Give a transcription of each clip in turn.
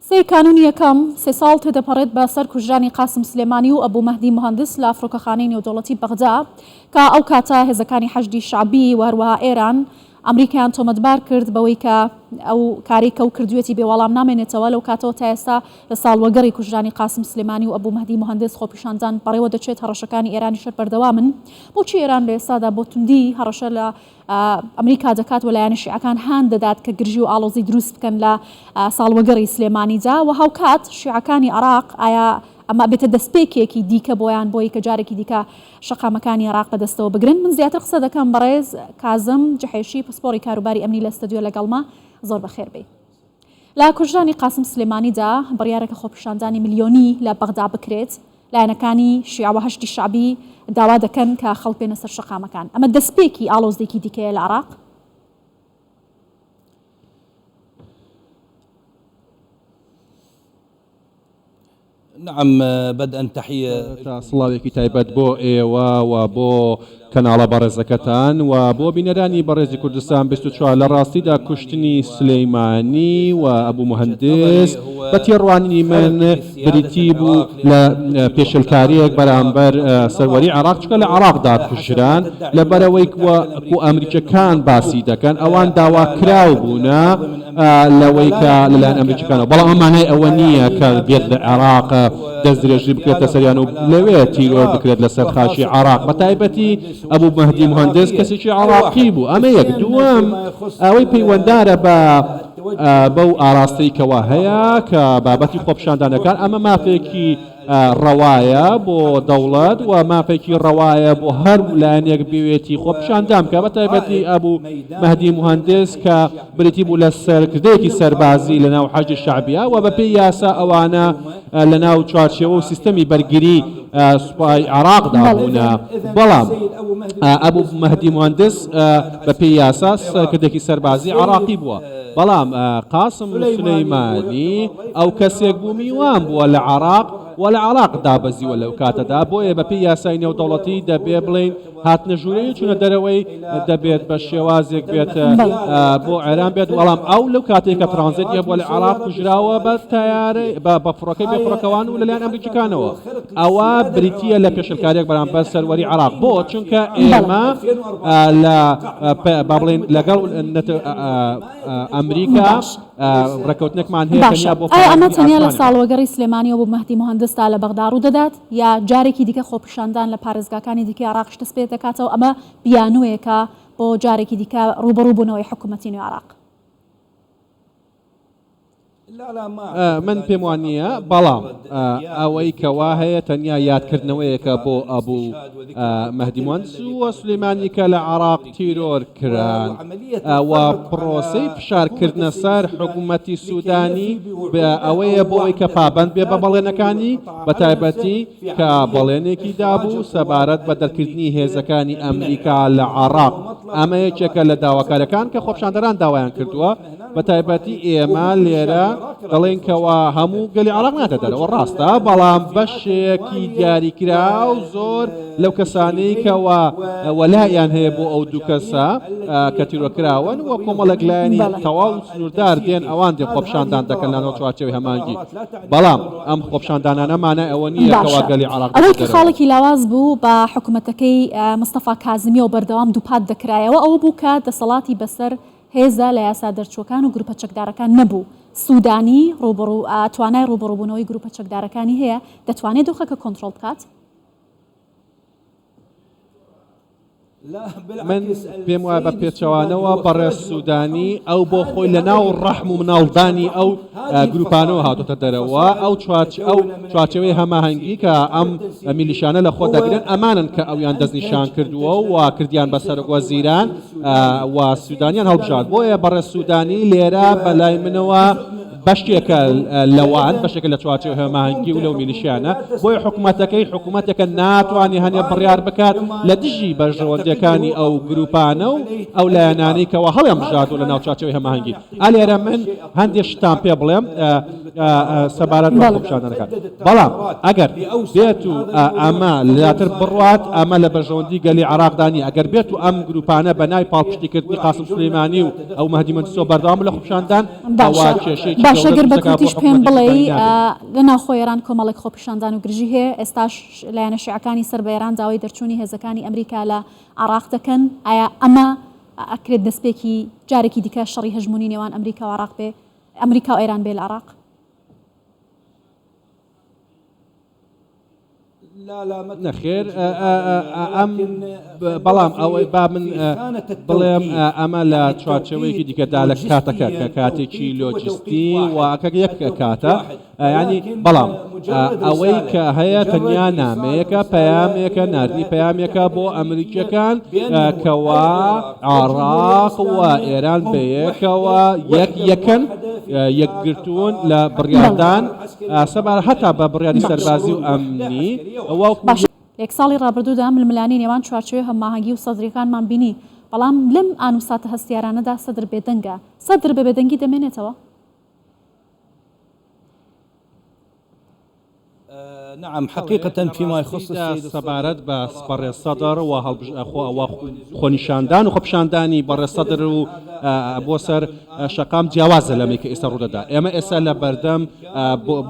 سێی کانوونی یەکەم، سێ ساڵ تێدەپەڕێت بە سەر کوژرانی قاسم سلێمانی و ئەبو مەهدی موهەندس لە فڕۆکەخانەی نێودەوڵەتی بەغدا کە ئەو کاتە هێزەکانی حەشدی شەعبی و هەروەها ئێران ئەمریکایان تۆمەتبار کرد بەوەی کە ئەو کارەی کە ئەو کردوویەتی بێ وەڵام نامێنێتەوە. لەو کاتەوە تا ئێستا لە ساڵوەگەڕی کوژرانی قاسم سلێمانی و ئەبو مەهدی موهەندس خۆپیشاندان بەڕێوە دەچێت، هەڕەشەکانی ئێرانیش هەر بەردەوامن. بۆچی ئێران لە ئێستادا بۆ توندی هەڕەشە لە ئەمریکا دەکات و لایەنە شیعەکان هان دەدات کە گرژی و ئاڵۆزی دروست بکەن لە ساڵوەگەڕی سلێمانیدا و هاوکات شیعەکانی عێراق ئایا ئەمە ئەبێتە دەستپێکێکی دیکە بۆیان بۆی کە جارێکی دیکە شەقامەکانی عێراق بەدەستەوە بگرن؟ من زیاتر قسە دەکەم بەڕێز کازم جحێشی پسپۆڕی کاروباری ئەمنی لە ستەدیۆ لەگەڵمە زۆر بەخێر بێی. لە کوژرانی قاسم سلێمانیدا بڕیارە کە خۆپیشاندانی ملیۆنی لە بەغدا بکرێت، لایەنەکانی شیعە و حەشدی شەعبی داوا دەکەن کە خەڵک بێنە سەر شەقامەکان. ئەمە دەستپێکی ئاڵۆزییەکی دیکەیە لە عێراق؟ نعم بدءا تحیە. سەرەتا سڵاوێکی تایبەت بۆ ئێوە و بۆ کەناڵە بەڕێزەکەتان و بۆ بینەرانی بەڕێزی کوردستان 24 لە ڕاستیدا کوشتنی سلیمانی و ئەبو موهەندس بە تێڕوانینی من بریتی بوو لە پێشێلکاریەک بەرامبەر سەروەری عێراق چونکە لە عێراقدا کوژران لەبەرئەوەی وەکو ئەمریکیەکان باسی دەکەن ئەوان داواکراو بوونە لەوەی کە لەلایەن ئەمریکیەکانەوە، بەڵام ئەمە مانای ئەوە نییە کە بێت لە عێراق دەستدرێژی بکرێتە سەریان و لەوێ تیرۆر بکرێت لەسەر خاکی عێراق، بەتایبەتی ئەبو مەهدی موهەندس کەسێکی عێراقی بوو، ئەمە یەک، دووەم ئەوەی پەیوەندارە بە بەو ئاراستەی کەوا هەیە کە بابەتی خۆپیشاندانەکان ئەمە مافێکی ڕەوایە بۆ دەوڵەت و مافێکی ڕەوایە بۆ هەر لایەنێک بوێتی خۆپیشاندان بکات بەتایبەتی ئەبوو مەهدی موهەندس کە بریتی بوو لە سەرکردەیەکی سەربازی لە ناو حەشدی شەعبیا و بەپێی یاسا ئەوانە لە ناو چوارچێوە و سیستەمی بەرگری سوپای عێراقدا بوونە بەڵام ئەبوو مەهدی موهەندس بەپێی یاسا سەرکردێکی سەربازی عێراقی بووە بەڵام قاسم سولەیمانی ئەو کەسێک بوو میوان بووە لە عێراق و لە عێراق دابەزیوە لەو کاتەدا، بۆیە بەپێی یاسای نێودەوڵەتی دەبێ بڵێین هاتنە ژوورەی و چوونە دەرەوەی دەبێت بە شێوازێک بێت بۆ عێران بێت، بەڵام ئەو لەو کاتەی کە ترانزێتی هەبووە لە عێراق کوژراوە بە تەیارەی بە فڕۆکەی بێفڕۆکەوان و لەلایەن ئەمریکیەکانەوە. ئەوە بریتییە لە پێشێلکارییەک بەرامبەر سەروەری عێراق، بۆ؟ چونکە ئێمە لە با بڵێین لەگەڵ ئەمریکا ڕێککەوتنێکمان هەیە باشە تەنیا بۆ ئایا ئەمە پاراستنی تەنیا لە ئاسمانی عێراق. ساڵوەگەڕی سلێمانیەوە بۆ مەهدی موهەندسدا لە بەغدا ڕوودەدات یا جارێکی دیکە خۆپیشاندان لە پارێزگاکانی دیکەی عێراقیش دەست پێدەکاتەوە ئەمە بیانووێکە بۆ جارێکی دیکە ڕووبەڕووبوونەوەی حکوومەتی نوێی عێراق؟ من پێم وا نییە، بەڵام ئەوەی کە وا هەیە تەنیا یادکردنەوەیەکە بۆ ئەبو مەهدی موهەندس و سولەیمانی کە لە عێراق تیرۆر کران و پرۆسەی فشارکردنە سەر حکومەتی سودانی ئەوەیە بۆ ئەوەی کە پابەند بێ بە بەڵێنەکانی، بەتایبەتی کە بەڵێنێکی دابوو سەبارەت بە دەرکردنی هێزەکانی ئەمریکا لە عێراق، ئەمە یەکێکە لە داواکارییەکان کە خۆپیشاندەران داوایان کردووە. بەتایبەتی ئێمە لێرە دەڵێین کەوا هەموو گەلی عێراق ناتە دەرەوە ڕاستە، بەڵام بەشێکی دیاریکراو زۆر لەو کەسانەی کەوا وەلائیان هەیە بۆ ئەو دوو کەسە کە تیرۆرکراون و کۆمەڵێک لایەنی تەواو سنووردار دێن ئەوان دێن خۆپیشاندان دەکەن لەناو چوارچێوەی هەماهەنگی، بەڵام ئەم خۆپیشاندانانە مانای ئەوە نییە کەوا باشە گەلی عێراق ئەوەی دێتە کە دەرەوە. خاڵێکی لاواز بوو بە حکومەتەکەی مستەفا کازمیەوە بەردەوام دووپات دەکرایەوە ئەوە بوو کە دەسەڵاتی بەسەر هێزە لە یاسا دەرچووەکان و گروپە چەکدارەکان نەبوو، سودانی ڕووبەڕوو توانای ڕووبەڕووبوونەوەی گروپە چەکدارەکانی هەیە، دەتوانێت دۆخەکە کۆنترۆڵ بکات؟ من پێم وایە بە پێچەوانەوە بەڕێز سودانی ئەو بۆ خۆی لە ناو ڕەحم و مناڵدانی ئەو گروپانەوە هاتۆتە دەرەوە، ئەو ئەو چوارچێوەی هەماهەنگی کە ئەم میلیشیانە لە خۆ دەگرن ئەمانن کە ئەویان دەستنیشان کردووە و کردیان بە سەرۆکوەزیران. و سودانیان هەڵبژارد بۆیە بەڕێز سودانی لێرە بەلای منەوە بەشێکە لەوان بەشێکە لە چوارچێوە هەماهەنگی و لەو میلیشیانە بۆیە حکوومەتەکەی حکوومەتێکە ناتوانێ هەنێ بڕیار بکات لە دژی بەرژەوەندیەکانی ئەو گروپانە و ئەو لایەنانەی کەوا هەڵیان بژاردووە لە ناو چوارچێوەی هەماهەنگی ئا لێرە من هەندێ شتان پێ بڵێم سەبارەت بە خۆپیشاندانەکان بەڵام ئەگەر بێت و ئەمە زیاتر بڕوات ئەمە لە بەرژەوەندی گەلی عێراقدا نییە ئەگەر بێت و ئەم گروپانە بە ناوی پاڵپشتیکردنی قاسم سولەیمانی و ئەو مەهدی مەنسۆ بەردەوام لە خۆپیشاندان ئەوا باشە کێشەیەکی باشە. باشە گەورە گەر بە دروست دەکات بۆ کورتیش پێم حکوومەتی بڵێی سوودانی نابێت. لە ناوخۆی ئێران کۆمەڵێک خۆپیشاندان و گرژی هەیە، ئێستاش لایەنە شیعەکانی سەر بە ئێران داوای دەرچوونی هێزەکانی ئەمریکا لە عێراق دەکەن، ئایا ئەمە ئەکرێت دەستپێکی جارێکی دیکە شەڕی هەژموونی نێوان ئەمریکا و عێراق بێ ئەمریکا و ئێران بێ لە عێراق؟ نەخێر ئەم بەڵام ئەوەی با من بڵێم ئەمە لە چوارچێوەیەکی دیکەدا لە کاتەکە کە کاتێکی لۆجستی و کە یەک کاتە ینی بەڵام ئەوەی کە هەیە تەنیا نامەیەکە پەیامێکە ناردنی پەیامێکە بۆ ئەمریکیەکان کەوا عراق و ئێران بەیەکەوە یەک یەکەن یەکگرتوون لە بڕیاردان سەبارەت هەتا بە بڕیاری سەربازی و ئەمنی وەکو. باشە لە یەک ساڵی ڕابردوودا ململانێی نێوان چوارچێوەی هەماهەنگی و سەدرییەکانمان بینی، بەڵام لەم ئان و ساتە هەستیارانەدا سەدر بێدەنگە. سەدر بە بێدەنگی دەمێنێتەوە؟ لە ڕاستیدا سەبارەت بە بەڕێز سەدر و خۆنیشاندان و خۆپیشاندانی بەڕێز سەدر و بۆ سەر شەقام جیاوازە لەمەی کە ئێستا ڕوودەدا. ئێمە ئێستا لە بەردەم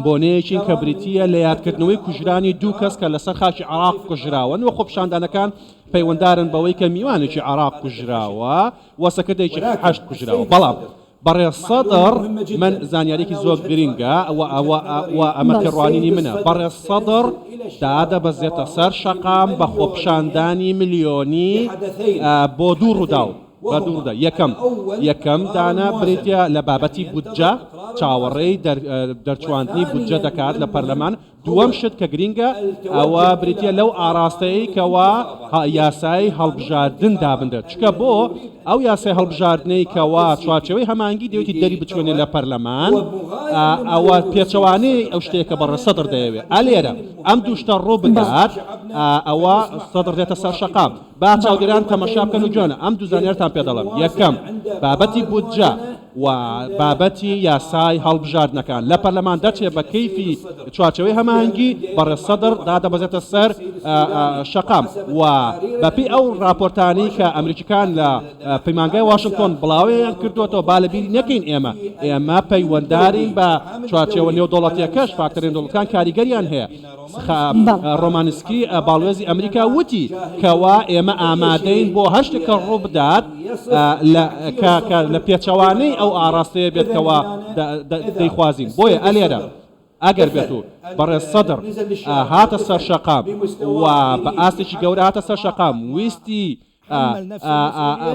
بۆنەیەکین کە بریتییە لە یادکردنەوەی کوژرانی دوو کەس کە لەسەر خاکی عێراق کوژراون و خۆپیشاندانەکان پەیوەندارن بەوەی کە میوانێکی عێراق کوژراوە و سەکردەیەکی حەشد کوژراوە. بەڵام بەڕێز سەدر، من زانیاریەکی زۆر گرنگە و و ئەمە تێڕوانینی منە، بەڕێز سەدر دادەبەزێتە سەر شەقام بە خۆپیشاندانی ملیۆنی بۆ دوو ڕووداو، بە دوو ڕووداو، یەکەم، یەکەم دانە بریتیە لە بابەتی بودجە، چاوەڕێی دەرچواندنی بودجە دەکات لە پەرلەمان، دووەم شت کە گرینگە ئەوە بریتیە لەو ئاڕاستەیەی کەوا یاسای هەڵبژاردن دابنرێت، چونکە بۆ ئەو یاسای هەڵبژاردنەی کەوا چوارچێوەی هەماهەنگی دەیەوێتی دەری بچوێنێ لە پەرلەمان ئەوە پێچەوانەی ئەو شتەیە کە بەڕێز سەدر دەیەوێت. ئالێرە ئەم دوو شتە ڕووبدات ئەوە سەدر دێتە سەر شەقام. با چاودێران تەمەشا بکەن و جوانە ئەم دوو زانیارتان پێ دەڵێم، یەکەم بابەتی بودجە و بابەتی یاسای هەڵبژاردنەکان لە پەرلەمان دەچێ بە کەیفی چوارچێوەی هەماهەنگی، بەڕێز سەدر دادەبەزێتە سەر شەقام و بەپێی ئەو راپۆرتانەی کە ئەمریکیکان لە پەیمانگای واشنتۆن بڵاویان کردووەتەوە، با لەبیری نەکەین ئێمە ئێمە پەیوەندارین بە چوارچێوە نێودەوڵەتییەکەش، فاکتەرە نێودەوڵەتییەکان کاریگەریان هەیە. ڕۆمانسکی باڵوێزی ئەمریکا وتی کەوا ئێمە ئامادەین بۆ هەر شتێک کە ڕووبدات کە لە پێچەوانەی ئەو ئاڕاستەیە بێت کەوا دەیخوازین. بۆیە ئەلێرە ئەگەر بێت و بەڕێز سەدر هاتە سەر شەقام و بە ئاستێکی گەورە هاتە سەر شەقام ویستی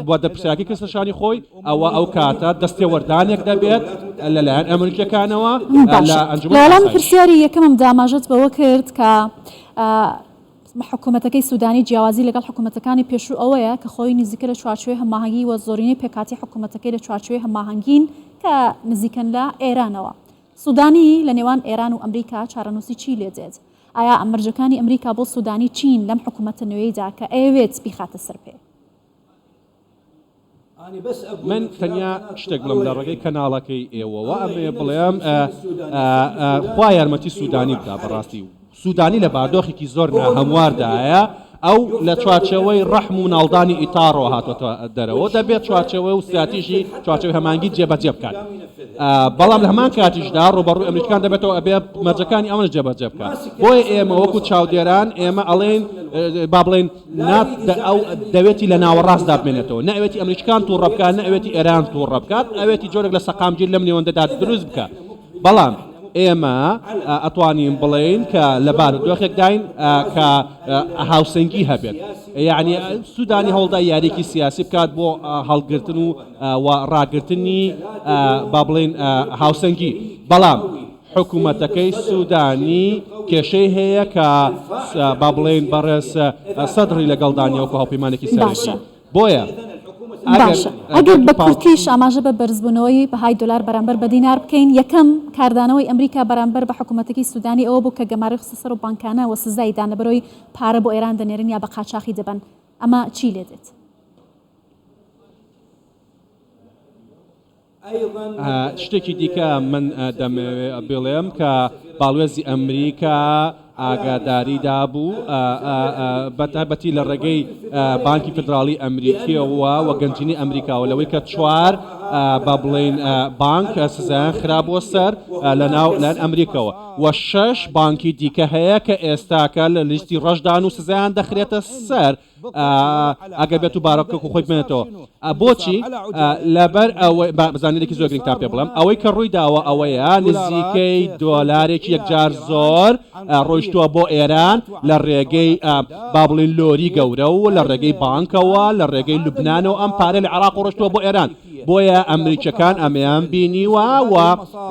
و دەرپرسیارەکەی کردە شانی خۆی، ئەوە ئەو کاتە دەستێوەردانێک دەبێت لەلایەن ئەمریکییەکانەوە لە باشە لە ئەنجومەنی وەڵامی ئاسایش. پرسیاری یەکەممدا ئاماژەت بەوە کرد کە حکومەتەکەی سودانی جیاوازی لەگەڵ حکومەتەکانی پێشوو ئەوەیە کە خۆی نزیکە لە چوارچێوەی هەماهەنگی و زۆرینەی پێکهاتەی حکومەتەکەی لە چوارچێوەی هەماهەنگین کە نزیکن لە ئێرانەوە. سودانی لە نێوان ئێران و ئەمریکا چارەنووسی چی لێ دێت؟ ئایا مەرجەکانی ئەمریکا بۆ سودانی چین لەم حکومەتە نوێیدا کە ئەیەوێت بیخاتە سەر پێ؟ من تەنیا شتێک بڵێم لە ڕێگەی کەناڵەکەی ئێوەوە ئەمەیە بڵێم خوا یارمەتی سودانی بدا بەڕاستی سودانی لە باردۆخێکی زۆر ناهەمواردایە، ئەو لە چوارچێوەی ڕەحم و مناڵدانی ئیتاڕەوە هاتۆتە دەرەوە، دەبێت چوارچێوە و ستراتیژی چوارچێوەی هەماهەنگی جێبەجێ بکات، بەڵام لە هەمان کاتیشدا ڕووبەڕووی ئەمریکان دەبێتەوە، ئەبێ مەرجەکانی ئەوانش جێبەجێ بکات. بۆیە ئێمە وەکو چاودێران ئێمە ئەڵێین با بڵێین نا ئەو دەوێتی لە ناوەڕاستدا بمێنێتەوە، نە ئەوێتی ئەمریکان تووڕە بکات، نە ئەوێتی ئێران تووڕە بکات، ئەوێتی جۆرێک لە سەقامگیر لەم نێوەندەدا دروست بکات. بەڵام ئێمە ئەتوانین بڵێین کە لە بارودۆخێکداین کە هاوسەنگی هەبێت یعنی سوودانی هەوڵدا یاریێکی سیاسی بکات بۆ هەڵگرتن و و ڕاگرتنی با بڵێین هاوسەنگی بەڵام حکوومەتەکەی سوودانی کێشەی هەیە کە با بڵێین بەڕێز سەدڕی لەگەڵدانیە وەکو هاوپەیمانێکی سەرەکی. بۆیە ئەگەر باشە ئەگەر بە کورتیش ئاماژە بە بەرزبوونەوەی بەهای دۆلار بەرامبەر بە دینار بکەین، یەکەم کاردانەوەی ئەمریکا بەرامبەر بە حکوومەتەکەی سوودانی ئەوە بوو کە گەمارۆی خستە سەر و بانکانە و سزای دان لەبەرئەوەی پارە بۆ ئێران دەنێرن یا بە قاچاخی دەبەن، ئەمە چی لێ دێت؟ شتێکی دیکە من دەمەوێ بڵێم کە باڵوێزی ئەمریکا ئاگاداری دابوو بەتایبەتی لە ڕێگەی بانکی فیدراڵی ئەمریکیەوە و گەنجینەی ئەمریکاوە لەوەی کە چوار با بڵێین بانک سزایان خرابووە سەر لە ناو لایەن ئەمریکەوە و شەش بانکی دیکە هەیە کە ئێستاکە لە لیستی ڕەشدان و سزایان دەخرێتە سەر ئەگەر بێت و بارەکە خۆی بمێنێتەوە. بۆچی؟ لەبەر ئەوەی با زانیاریی زۆر گرنگتان پێ بڵێم، ئەوەی کە ڕووی داوە ئەوەیە نزیکەی دۆلارێکی یەکجار زۆر ڕۆیشتووە بۆ ئێران لە ڕێگەی با بڵێین لۆری گەورە و لە ڕێگەی بانکەوە لە ڕێگەی لوبنانەوە ئەم پارە لە عێراق ڕۆیشتووە بۆ ئێران. بۆیە ئەمریکیەکان ئەمەیان بینیوە و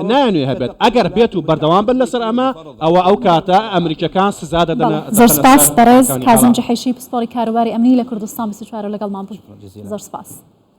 نایانوێ هەبێت ئەگەر بێت و بەردەوام بن لەسەر ئەمە ئەوە ئەو کاتە ئەمریکیەکان سزا دەدەنە بەڵێ زۆر دەخەنە سپاس سەر بەڕێز بانکەکانی کازم عێراق. جحێشی پسپۆڕی کاروباری ئەمنی لە کوردستان 24 لەگەڵمان بوون زۆر سپاس.